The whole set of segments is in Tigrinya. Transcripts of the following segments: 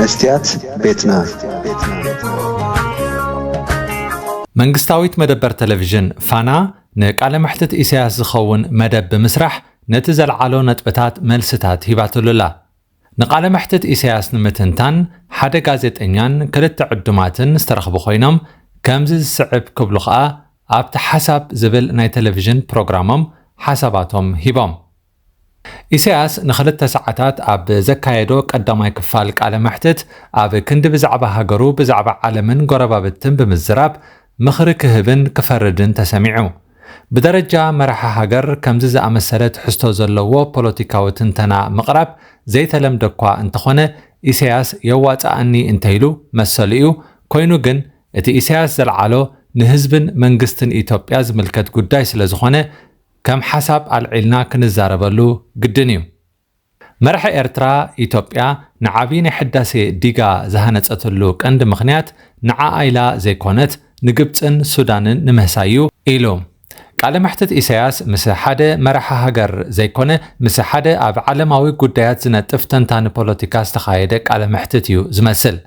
መስትያት ቤትና። መንግስታዊት መደበር ቴሌቪዥን ፋና ንቃለ መሕትት ኢሳያስ ዝኸውን መደብ ብምስራሕ ነቲ ዘልዓሎ ነጥብታት መልስታት ሂባትሉ ኣላ። ንቃለ መሕትት ኢሳያስ ንምትንታን ሓደ ጋዜጠኛን ክልተ ዕዱማትን ዝተረኽቡ ኮይኖም ከምዚ ዝስዕብ ክብሉ ከኣ ኣብቲ ሓሳብ ዝብል ናይ ቴሌቪዥን ፕሮግራሞም ሓሳባቶም ሂቦም። ኢሳያስ ንኽልተ ሰዓታት ኣብ ዘካየዶ ቀዳማይ ክፋል ቃለ መሕትት ኣብ ክንዲ ብዛዕባ ሃገሩ ብዛዕባ ዓለምን ጎረባብትን ብምዝራብ ምኽሪ ክህብን ክፈርድን ተሰሚዑ። ብደረጃ መራሒ ሃገር ከምዚ ዝኣመሰለ ትሕዝቶ ዘለዎ ፖለቲካዊ ትንተና ምቕራብ ዘይተለምደ እኳ እንተኾነ ኢሳያስ የዋፅኣኒ እንተኢሉ መሰሉ እዩ። ኮይኑ ግን እቲ ኢሳያስ ዘልዓሎ ንህዝብን መንግስትን ኢትዮጵያ ዝምልከት ጉዳይ ስለዝኾነ ከም ሓሳብ ኣልዒልና ክንዛረበሉ ግድን እዩ። መራሒ ኤርትራ ኢትዮጵያ ንዓብዪ ናይ ሕዳሴ ዲጋ ዝሃነጸትሉ ቀንዲ ምኽንያት ንዓኣ ኢላ ዘይኮነት ንግብጽን ሱዳንን ንምህሳይ እዩ ኢሉ። ቃለ መሕትት ኢሳያስ ምስ ሓደ መራሒ ሃገር ዘይኮነ ምስ ሓደ ኣብ ዓለማዊ ጉዳያት ዝነጥፍ ተንታኒ ፖለቲካ ዝተኻየደ ቃለ መሕትት እዩ ዝመስል።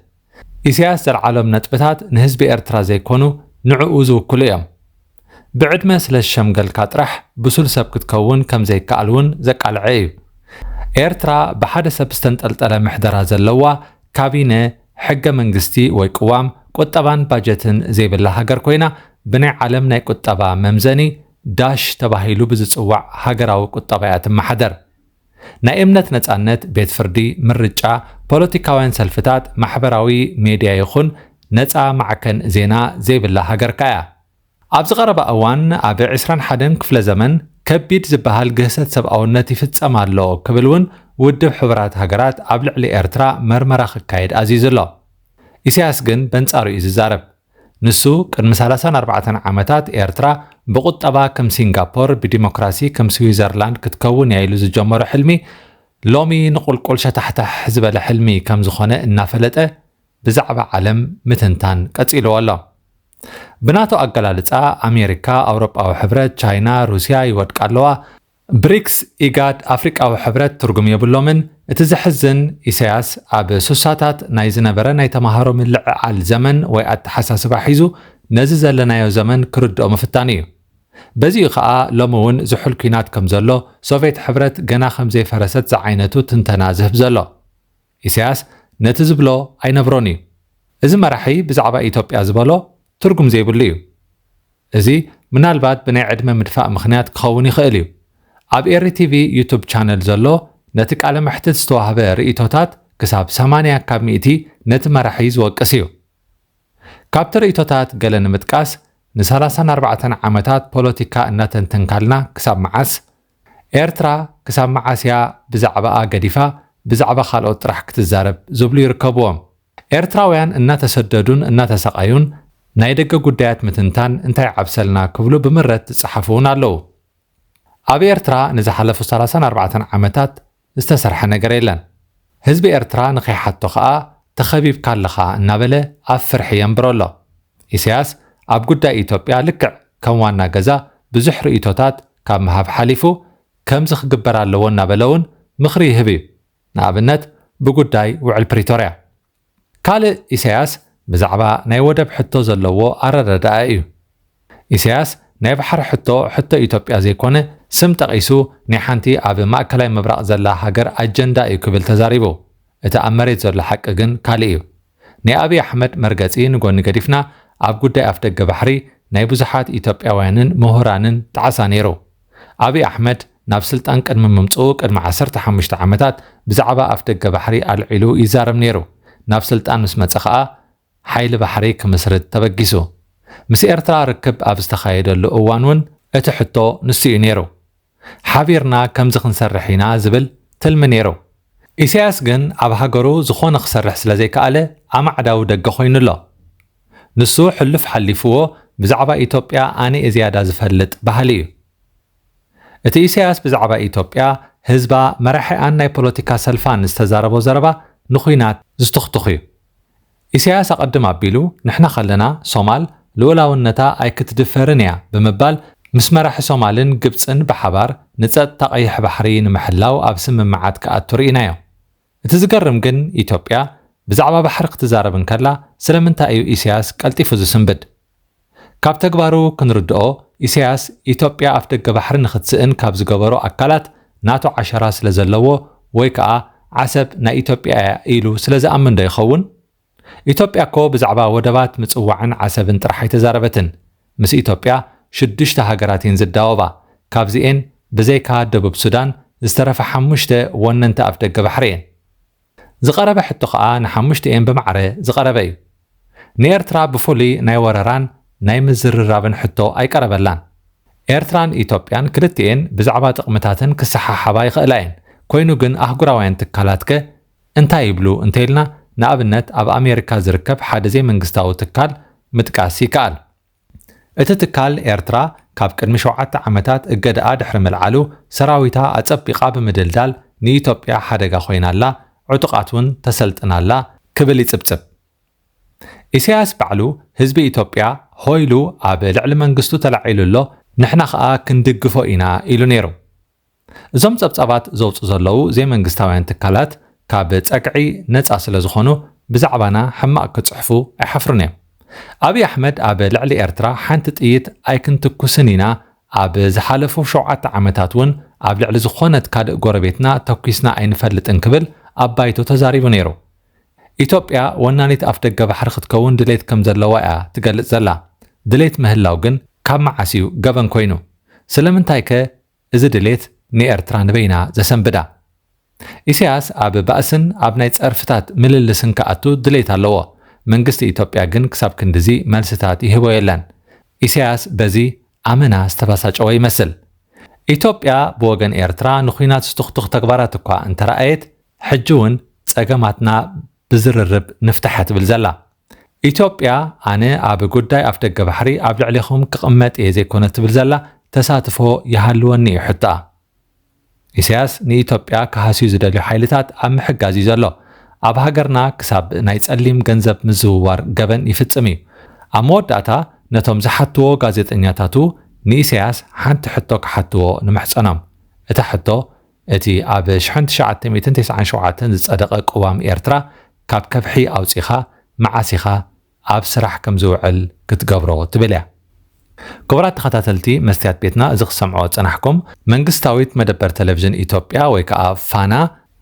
ኢሳያስ ዘልዓሎም ነጥብታት ንህዝቢ ኤርትራ ዘይኮኑ ንዕኡ ዝውክሉ እዮም። ብዕድመ ስለ ዝሸምገልካ ጥራሕ ብሱል ሰብ ክትከውን ከም ዘይከኣል እውን ዘቃልዐ እዩ። ኤርትራ ብሓደ ሰብ ዝተንጠልጠለ ምሕደራ ዘለዋ፣ ካቢነ፣ ሕገ መንግስቲ ወይ ቅዋም፣ ቁጠባን ባጀትን ዘይብላ ሃገር ኮይና ብናይ ዓለም ናይ ቁጠባ መምዘኒ ዳሽ ተባሂሉ ብዝጽዋዕ ሃገራዊ ቁጠባ እያ ትመሓደር። ናይ እምነት ነጻነት፣ ቤት ፍርዲ፣ ምርጫ፣ ፖለቲካውያን ሰልፍታት፣ ማሕበራዊ ሜድያ ይኹን ነጻ ማዕከን ዜና ዘይብላ ሃገር ከኣ እያ። ኣብዚ ቀረባ እዋን ኣብ ዕስራን ሓደን ክፍለ ዘመን ከቢድ ዝበሃል ግህሰት ሰብኣውነት ይፍጸም ኣሎ ክብል እውን ውድብ ሕቡራት ሃገራት ኣብ ልዕሊ ኤርትራ መርመራ ክካየድ ኣዚዙ ኣሎ። ኢሳያስ ግን በንጻሩ እዩ ዝዛረብ። ንሱ ቅድሚ ሰላሳን ኣርባዕተን ዓመታት ኤርትራ ብቁጠባ ከም ሲንጋፖር፣ ብዲሞክራሲ ከም ስዊዘርላንድ ክትከውን እያ ኢሉ ዝጀመሮ ሕልሚ ሎሚ ንቁልቁል ሸታሕታሕ ዝበለ ሕልሚ ከም ዝኾነ እናፈለጠ ብዛዕባ ዓለም ምትንታን ቀጺልዎ ኣሎ። ብናቱ ኣገላልጻ ኣሜሪካ፣ ኣውሮጳዊ ሕብረት፣ ቻይና፣ ሩስያ ይወድቃ ኣለዋ። ብሪክስ፣ ኢጋድ፣ ኣፍሪቃዊ ሕብረት ትርጉም የብሎምን። እቲ ዘሕዝን ኢሳያስ ኣብ ሱሳታት ናይ ዝነበረ ናይ ተማሃሮ ምልዕዓል ዘመን ወይ ኣተሓሳስባ ሒዙ ነዚ ዘለናዮ ዘመን ክርድኦ ምፍታኑ እዩ። በዚኡ ከኣ ሎሚ እውን ዝሑል ኲናት ከም ዘሎ፣ ሶቬት ሕብረት ገና ከም ዘይፈረሰት ዝዓይነቱ ትንተና ዝህብ ዘሎ። ኢሳያስ ነቲ ዝብሎ ኣይነብሮን እዩ። እዚ መራሒ ብዛዕባ ኢትዮጵያ ዝበሎ ትርጉም ዘይብሉ እዩ። እዚ ምናልባት ብናይ ዕድመ ምድፋእ ምኽንያት ክኸውን ይኽእል እዩ። ኣብ ኤሪ ቲቪ ዩቱብ ቻነል ዘሎ ነቲ ቃለ መሕትት ዝተዋህበ ርእይቶታት ክሳብ ሰማንያ ካብ ሚእቲ ነቲ መራሒ ዝወቅስ እዩ። ካብቲ ርእይቶታት ገለ ንምጥቃስ፣ ንሰላሳን ኣርባዕተን ዓመታት ፖለቲካ እናተንተንካልና ክሳብ መዓስ? ኤርትራ ክሳብ መዓስ እያ ብዛዕባኣ ገዲፋ ብዛዕባ ካልኦት ጥራሕ ክትዛረብ? ዝብሉ ይርከብዎም። ኤርትራውያን እናተሰደዱን እናተሰቓዩን ናይ ደገ ጉዳያት ምትንታን እንታይ ዓብሰልና ክብሉ ብምረት ዝጸሓፉ እውን ኣለዉ። ኣብ ኤርትራ ንዝሓለፉ ሰላሳን ኣርባዕተን ዓመታት ዝተሰርሐ ነገር የለን። ህዝቢ ኤርትራ ንኸይሓቶ ከኣ ተኸቢብካ ኣለኻ እናበለ ኣብ ፍርሒ የንብሮ ኣሎ። ኢሳያስ ኣብ ጉዳይ ኢትዮጵያ ልክዕ ከም ዋና ገዛ ብዙሕ ርእይቶታት ካብ ምሃብ ሓሊፉ ከምዚ ክግበር ኣለዎ እናበለ እውን ምኽሪ ይህብ እዩ። ንኣብነት ብጉዳይ ውዕል ፕሪቶርያ። ካልእ ኢሳያስ ብዛዕባ ናይ ወደብ ሕቶ ዘለዎ ኣረዳድኣ እዩ። ኢሳያስ ናይ ባሕሪ ሕቶ፣ ሕቶ ኢትዮጵያ ዘይኮነ ስም ጠቒሱ ናይ ሓንቲ ኣብ ማእከላይ ምብራቕ ዘላ ሃገር ኣጀንዳ እዩ ክብል ተዛሪቡ። እቲ ኣብ መሬት ዘሎ ሓቂ ግን ካልእ እዩ። ናይ ኣብይ ኣሕመድ መርገጺ ንጎኒ ገዲፍና ኣብ ጉዳይ ኣፍደገ ባሕሪ ናይ ብዙሓት ኢትዮጵያውያንን ምሁራንን ጣዕሳ ነይሩ። ኣብይ ኣሕመድ ናብ ስልጣን ቅድሚ ምምጽኡ ቅድሚ ዓሰርተ ሓሙሽተ ዓመታት ብዛዕባ ኣፍደገ ባሕሪ ኣልዒሉ ይዛረብ ነይሩ። ናብ ስልጣን ምስ መጸ ኸኣ ሓይሊ ባሕሪ ክምስርት ተበጊሱ። ምስ ኤርትራ ርክብ ኣብ ዝተኻየደሉ እዋን እውን እቲ ሕቶ ንሱ እዩ ነይሩ። ሓቢርና ከምዚ ክንሰርሕ ኢና ዝብል ትልሚ ነይሩ። ኢሳያስ ግን ኣብ ሃገሩ ዝኾነ ክሰርሕ ስለ ዘይከኣለ ኣማዕዳዊ ደገ ኮይኑ ኣሎ። ንሱ ሕሉፍ ሓሊፍዎ ብዛዕባ ኢትዮጵያ ኣነ እየ ዝያዳ ዝፈልጥ በሃሊ እዩ። እቲ ኢሳያስ ብዛዕባ ኢትዮጵያ፣ ህዝባ፣ መራሒኣን ናይ ፖለቲካ ሰልፋን ዝተዛረቦ ዘረባ ንኹናት ዝቱኽቱኽ እዩ። ኢሳያስ ኣቐድም ኣቢሉ ንሕና ከለና ሶማል ልኡላውነታ ኣይክትድፈርን እያ ብምባል ምስ መራሒ ሶማልን ግብጽን ብሓባር ንጸጥታ ቀይሕ ባሕሪ ንምሕላው ኣብ ስምምዓት ክኣቱ ርኢናዮ። እቲ ዝገርም ግን ኢትዮጵያ ብዛዕባ ባሕሪ ክትዛረብ እንከላ፣ ስለምንታይ እዩ ኢሳያስ ቀልጢፉ ዝስንብድ? ካብ ተግባሩ ክንርድኦ፣ ኢሳያስ ኢትዮጵያ ኣፍደገ ባሕሪ ንኽትስእን ካብ ዝገበሩ ኣካላት ናቱ ዓሸራ ስለ ዘለዎ፣ ወይ ከኣ ዓሰብ ናይ ኢትዮጵያ እያ ኢሉ ስለ ዝኣምን ዶ ይኸውን? ኢትዮጵያ እኮ ብዛዕባ ወደባት ምጽዋዕን ዓሰብን ጥራሕ ኣይተዛረበትን። ምስ ኢትዮጵያ ሽዱሽተ ሃገራት እየን ዝዳወባ። ካብዚኤን ብዘይካ ደቡብ ሱዳን ዝተረፋ ሓሙሽተ ወነንቲ ኣፍደገ ባሕሪ እየን። ዝቐረበ ሕቶ ከኣ ንሓሙሽተ እየን ብማዕረ ዝቐረበ እዩ። ንኤርትራ ብፍሉይ ናይ ወረራን ናይ ምዝርራብን ሕቶ ኣይቀረበላን። ኤርትራን ኢትዮጵያን ክልቲኤን ብዛዕባ ጥቕምታተን ክሰሓሓባ ይኽእላ እየን። ኮይኑ ግን ኣህጉራውያን ትካላትከ እንታይ ይብሉ እንተኢልና፣ ንኣብነት ኣብ ኣሜሪካ ዝርከብ ሓደ ዘይመንግስታዊ ትካል ምጥቃስ ይከኣል። እቲ ትካል ኤርትራ ካብ ቅድሚ ሸውዓተ ዓመታት እገዳኣ ድሕሪ ምልዓሉ ሰራዊታ ኣጸቢቓ ብምድልዳል ንኢትዮጵያ ሓደጋ ኮይና ኣላ፣ ዕጡቓት እውን ተሰልጥና ኣላ ክብል ይጽብጽብ። ኢሳያስ ባዕሉ ህዝቢ ኢትዮጵያ ሆይሉ ኣብ ልዕሊ መንግስቱ ተላዒሉ ኣሎ፣ ንሕና ኸኣ ክንድግፎ ኢና ኢሉ ነይሩ። እዞም ጸብጻባት ዘውጹ ዘለዉ ዘይመንግስታውያን ትካላት ካብ ጸግዒ ነጻ ስለ ዝኾኑ ብዛዕባና ሕማቕ ክጽሕፉ ኣይሓፍሩን እዮም። ኣብይ ኣሕመድ ኣብ ልዕሊ ኤርትራ ሓንቲ ጥይት ኣይክንትኩስን ኢና፣ ኣብ ዝሓለፉ ሸውዓተ ዓመታት እውን ኣብ ልዕሊ ዝኾነት ካልእ ጎረቤትና ተኲስና ኣይንፈልጥን ክብል ኣብ ባይቶ ተዛሪቡ ነይሩ። ኢትዮጵያ ወናኒት ኣፍደገ ባሕሪ ክትከውን ድሌት ከም ዘለዋ እያ ትገልጽ ዘላ። ድሌት ምህላው ግን ካብ መዓስ እዩ ገበን ኮይኑ? ስለምንታይከ እዚ ድሌት ንኤርትራ ንበይና ዘሰንብዳ? ኢሳያስ ኣብ ባእስን ኣብ ናይ ጸርፍታት ምልልስን ክኣቱ ድሌት ኣለዎ። መንግስቲ ኢትዮጵያ ግን ክሳብ ክንድዚ መልስታት ይህቦ የለን። ኢሳያስ በዚ ኣመና ዝተበሳጨወ ይመስል። ኢትዮጵያ ብወገን ኤርትራ ንኹናት ዝትኽትኽ ተግባራት እኳ እንተረኣየት፣ ሕጂ እውን ጸገማትና ብዝርርብ ንፍታሐ ትብል ዘላ። ኢትዮጵያ ኣነ ኣብ ጉዳይ ኣፍደገ ባሕሪ ኣብ ልዕሌኹም ክቕመጥ እየ ዘይኮነ ትብል ዘላ፣ ተሳትፎ ይሃልወኒ እዩ ሕቶኣ። ኢሳያስ ንኢትዮጵያ ክሃስዩ ዝደልዩ ሓይልታት ኣብ ምሕጋዝ እዩ ዘሎ። ኣብ ሃገርና ክሳብ ናይ ጸሊም ገንዘብ ምዝውዋር ገበን ይፍጽም እዩ። ኣብ መወዳእታ ነቶም ዝሓትዎ ጋዜጠኛታቱ ንኢሳያስ ሓንቲ ሕቶ ክሓትዎ ንምሕጸኖም። እታ ሕቶ እቲ ኣብ ሽሕን ትሽዓተ ሚእትን ተስዓን ሸውዓተን ዝጸደቐ ቅዋም ኤርትራ ካብ ከብሒ ኣውጺኻ መዓስ ኢኻ ኣብ ስራሕ ከም ዝውዕል ክትገብሮ ትብል እያ። ክቡራት ተኸታተልቲ መስትያት ቤትና፣ እዚ ክሰምዖ ዝጸናሕኩም መንግስታዊት መደበር ቴሌቪዥን ኢትዮጵያ ወይ ከኣ ፋና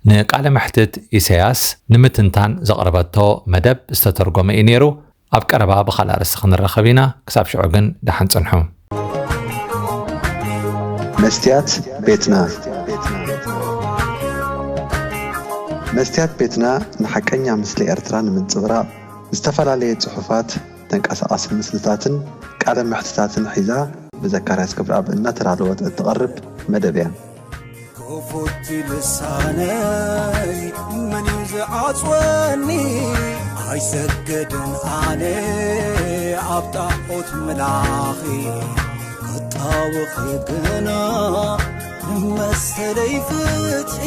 ንቃለ መሕትት ኢሳያስ ንምትንታን ዘቕረበቶ መደብ ዝተተርጎመ እዩ ነይሩ። ኣብ ቀረባ ብኻልእ ኣርእስቲ ክንራኸብ ኢና። ክሳብ ሽዑ ግን ደሓን ጽንሑ። መስትያት ቤትና። መስትያት ቤትና ንሓቀኛ ምስሊ ኤርትራ ንምንጽብራቕ ዝተፈላለየ ጽሑፋት፣ ተንቀሳቓሲ ምስልታትን ቃለ መሕትታትን ሒዛ ብዘካርያስ ክብረኣብ እናተዳለወት እትቐርብ መደብ እያ። ክፉት ልሳነይ መን እዩ ዝዓጽወኒ? ኣይሰግድን ኣነ ኣብ ጣዖት ምላኺ፣ ክጣወኺ ግና ንመሰለይ ፍትሒ።